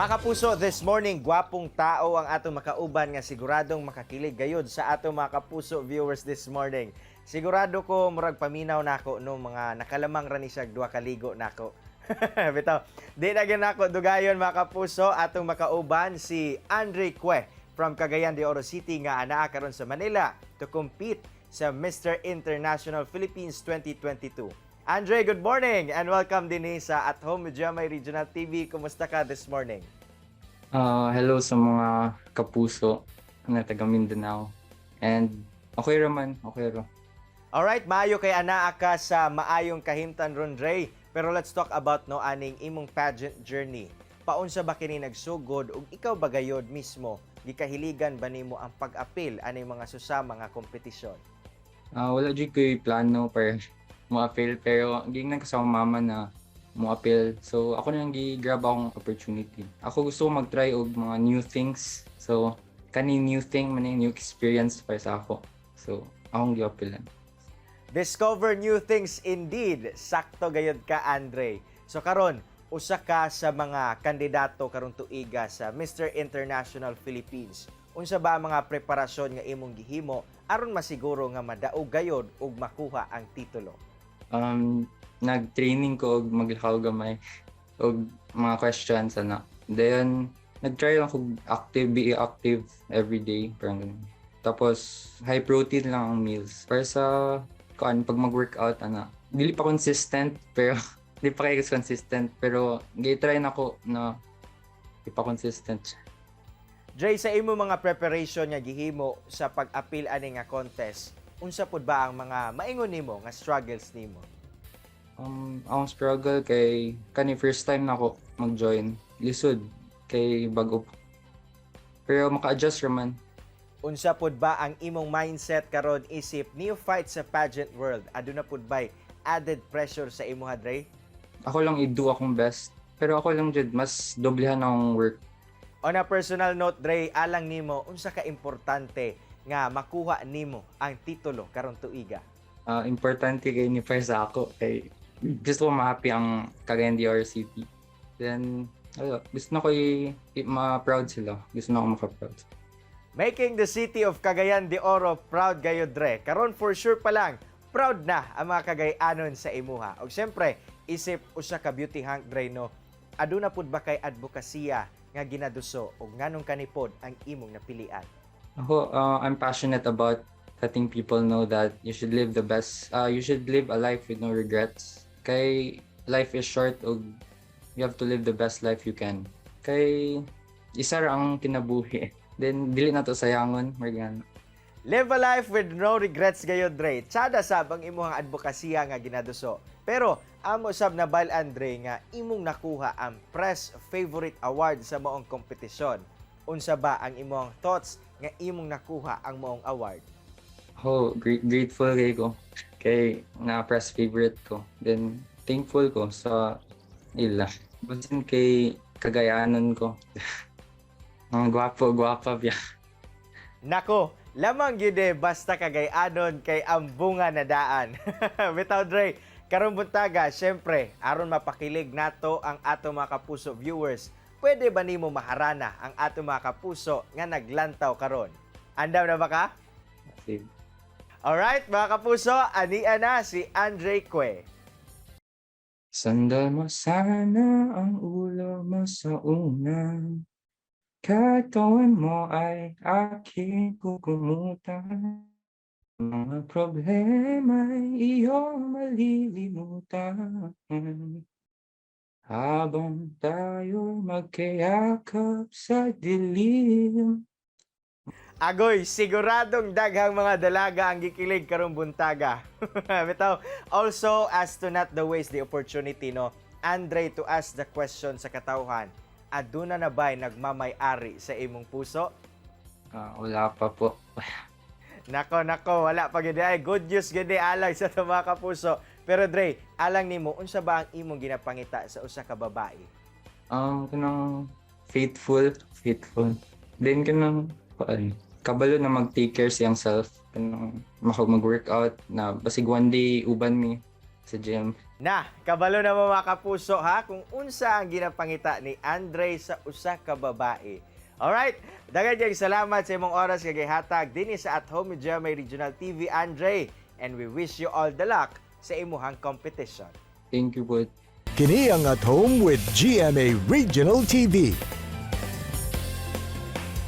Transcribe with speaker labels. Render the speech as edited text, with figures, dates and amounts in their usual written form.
Speaker 1: Mga kapuso, this morning, gwapong tao ang atong makauban nga siguradong makakilig gayud sa atong mga kapuso viewers this morning. Sigurado ko murag paminaw nako no, mga nakalamang ra ni siya duha ka ligo nako. Bitaw, di na gyud nako dugayon, mga kapuso, atong makauban si Andre Cue from Cagayan de Oro City nga anaa karon sa Manila to compete sa Mr. International Philippines 2022. Andre, good morning and welcome dinhi sa At Home with GMA Regional TV. Kumusta ka this morning?
Speaker 2: Hello sa mga kapuso na taga Mindanao. And okay raman, okay ra.
Speaker 1: Alright, maayo kay anaa ka sa maayong kahimtang ron, Dre. Pero let's talk about no aning imong pageant journey. Paunsa ba kini nagsugod ug ikaw ba gayod mismo gikahiligan ba nimo ang pag-apil aning mga susama nga kompetisyon?
Speaker 2: Wala jud ko'y plano para mo-appeal, pero giingnan ko sa akong mama na mo-appeal. So ako na lang gi-grab akong opportunity. Ako gusto ko mag-try og mga new things. So kani new thing man yung new experience para sa ako. So akong gi-appealan.
Speaker 1: Discover new things indeed. Sakto gayod ka, Andre. So karon, usa ka sa mga kandidato karong tuiga sa Mr. International Philippines. Unsa ba ang mga preparasyon nga imong gihimo aron masiguro nga madaog gayod ug makuha ang titulo?
Speaker 2: Nag-training ko og maglakaw gamay og mga questions ana. Then nag-try lang ko active, be active every day, parang ganun. Tapos high protein lang ang meals. Para sa kuan pag mag-workout ana. Dili pa consistent, pero di pa kayo consistent, pero gi-try na ko na ipa-consistent siya.
Speaker 1: Dre, sa imo mga preparation nga gihimo sa pag-apil ani nga contest, unsa pud ba ang mga maingon nimo nga struggles nimo?
Speaker 2: Akong struggle kay kani first time na ako mag-join. Lisod kay bago pa. Pero maka-adjust raman.
Speaker 1: Unsa pud ba ang imong mindset karon isip neophyte sa pageant world? Aduna pud bay added pressure sa imuha, Dre?
Speaker 2: Ako lang i-do akong best. Pero ako lang jud mas doblehan akong work.
Speaker 1: On a personal note, Dre, alang nimo, unsa ka importante nga makuha nimo ang titulo karong tuiga?
Speaker 2: Importante kay ni para sa ako kay gusto ko ma-happy ang Cagayan de Oro City. Then, ano, gusto na ko ma-proud sila. Gusto na ako maka-proud.
Speaker 1: Making the city of Cagayan de Oro proud gayod, Dre. Karon for sure pa lang, proud na ang mga Cagayanon sa imuha. Og syempre, isip usa ka beauty hunk, Dre, no. Aduna pud ba kay advokasya nga ginaduso og nganong kanipod ang imong napilian?
Speaker 2: Ako, I'm passionate about letting people know that you should live a life with no regrets. Kay life is short ug you have to live the best life you can. Kay isa ra ang kinabuhi. Then, dili na to sayangon, Morgana.
Speaker 1: Live a life with no regrets gayod, Dre. Tsada sab ang imuhang advokasya nga ginaduso. Pero amo sab nabal-an, Dre, nga imong nakuha ang Press Favorite Award sa maong kompetisyon. Unsa ba ang imong thoughts nga imong nakuha ang maong award?
Speaker 2: Ako, grateful kay ko. Kay na press favorite ko. Then, thankful ko sa ila. Basin kay Kagayanon ko. Ang gwapo, gwapa biya.
Speaker 1: Nako, lamang gyud eh, basta Kagayanon kay ang bunga na daan. Bitaw, Dre, karong buntaga, syempre, aron mapakilig nato ang ato mga kapuso viewers, pwede ba nimo maharana ang ato mga kapuso nga naglantaw karon? Andam na ba ka?
Speaker 2: Sige.
Speaker 1: Alright, mga kapuso, ania na si Andre Cue.
Speaker 2: Sandal mo sana ang ulo mo sa unan. Katawan mo ay aking kukumutan. Mga problema'y iyong malilimutan. Habang tayo magkayakap sa dilim.
Speaker 1: Agoy, siguradong daghang mga dalaga ang gikilig karong buntaga. Bitaw, also as to not the waste the opportunity, no, Andre, to ask the question sa katawhan, aduna na ba'y nagmamay-ari sa imong puso?
Speaker 2: Ah, wala pa po.
Speaker 1: Nako, nako, wala pa gid ay good news gid alang sa ato mga kapuso. Pero Dre, alang nimo, unsa ba ang imong ginapangita sa usa ka babae?
Speaker 2: Kanang faithful, faithful. Then kanang kuan, kabalo na mag-take care siyang self, kanang maka mag-workout na basig one day uban mi sa gym.
Speaker 1: Na, kabalo na mo, mga kapuso, ha, kung unsa ang ginapangita ni Andre sa usa ka babae. Alright, daghan kayong salamat sa imong oras nga gihatag dinhi sa At Home with GMA Regional TV, Andre, and we wish you all the luck sa imuhang competition.
Speaker 2: Thank you po.
Speaker 3: Kini ang At Home with GMA Regional TV.